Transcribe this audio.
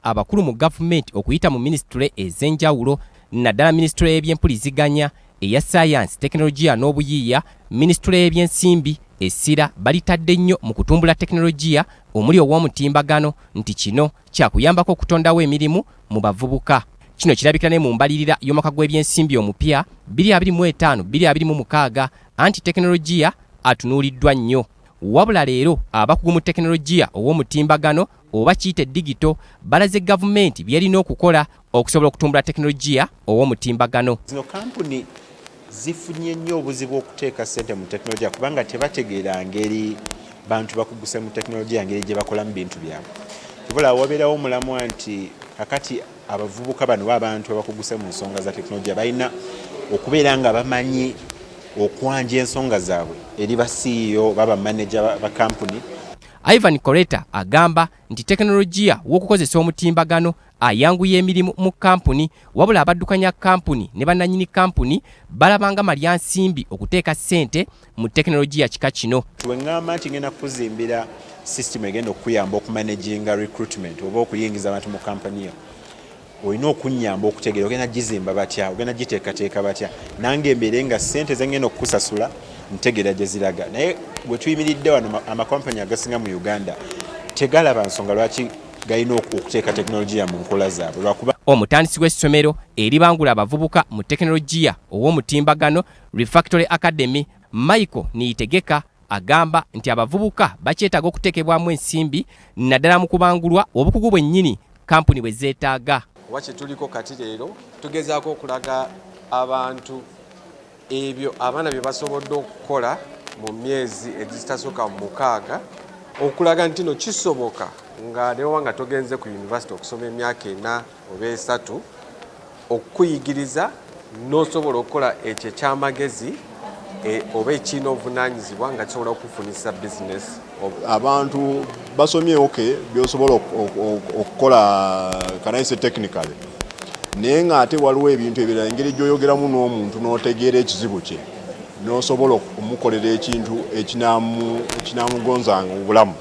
Abakulu mu gavumenti okuyita mu minisitule ez'enjawulo, naddala minisitule y'ebyempuliziganya, eya sayansi, tekinologiya n'obuyiiya, minisitule y'ebyensimbi, essira balitadde nnyo mu kutumbula tekinologiya omuli ow'omutimbagano, nti kino kyakuyambako okutondawo emirimu mu bavubuka. Kino kirabikira ne mu mbalirira y'omwaka gw'ebyensimbi omupya 2025 2026, anti tekinologiya atunuuliddwa nnyo. Wabula leero abakugu mu tekinologiya ow'omutimbagano oba kiyite digito balaze gavumenti byerina okukola okusobola okutumbula tekinologiya ow'omutimbagano. Zino kampuni zifunye nnyo obuzibu okuteeka ssente mu tekinologiya kubanga tebategeera ngeri bantu bakuguse mu tekinologiya, ngeri gye bakolamu bintu byabwe. Kibula wabeerawo omulamwa nti kakati abavubuka bano ba abantu abakuguse mu nsonga za tekinologiya balina okubeera nga bamanyi okwanja ensonga zaabwe eri ba CEO baba manager ba kampuni. Ivan Coretta agamba nti tekinologiya w'okukozesa omutimbagano ayanguya emirimu mu kampuni, wabula abaddukanya kampuni ne bannannyini kampuni balabanga malyansimbi okuteeka ssente mu tekinologiya kika kino. Weŋŋamba nti ngenda kukuzimbira system egenda okukuyamba okumanaginga recruitment oba okuyingiza abantu mu kampani yo, olina okunnyamba okutegeera ogenda gizimba batya, ogenda giteekateeka batya, nange embeere nga ssente zengenda okukusasula ntegeera gye ziraga. Naye bwe tuyimiridde wano, amakampani agasinga mu Uganda tegalaba nsonga lwaki galina okuteeka tekinologiya mu nkola zaabwe, lwakuba Omutandisi w'essomero eribangula abavubuka mu tekinologiya ow'omutimbagano, Refactory Academy, Michael Niyitegeka, agamba nti abavubuka bakyetaaga okuteekebwamu ensimbi, naddala mu kubangulwa obukugu bwennyini kampuni bwe zeetaaga. Oba kyetuliko kati leero tugezaako okulaga abantu ebyo abaana bye basobodde okukola mu myezi egitasooka mu 6, okulaga nti no kisoboka nga newoba nga togenze ku yunivasite okusoma emyaka 4 oba 3 okukuyigiriza n'osobola okukola ekyo ekyamagezi oba ekirina obuvunaanyizibwa nga kisobola okufunisa bizinesi. Abantu basomye, ok, byosobola okukola kanaise technically, naye ng'ate waliwo ebintu ebirala, engeri gy'oyogeramu n'omuntu n'otegeera ekizibu kye n'osobola okumukolera ekintu ekinaamugonzanga mu bulamu.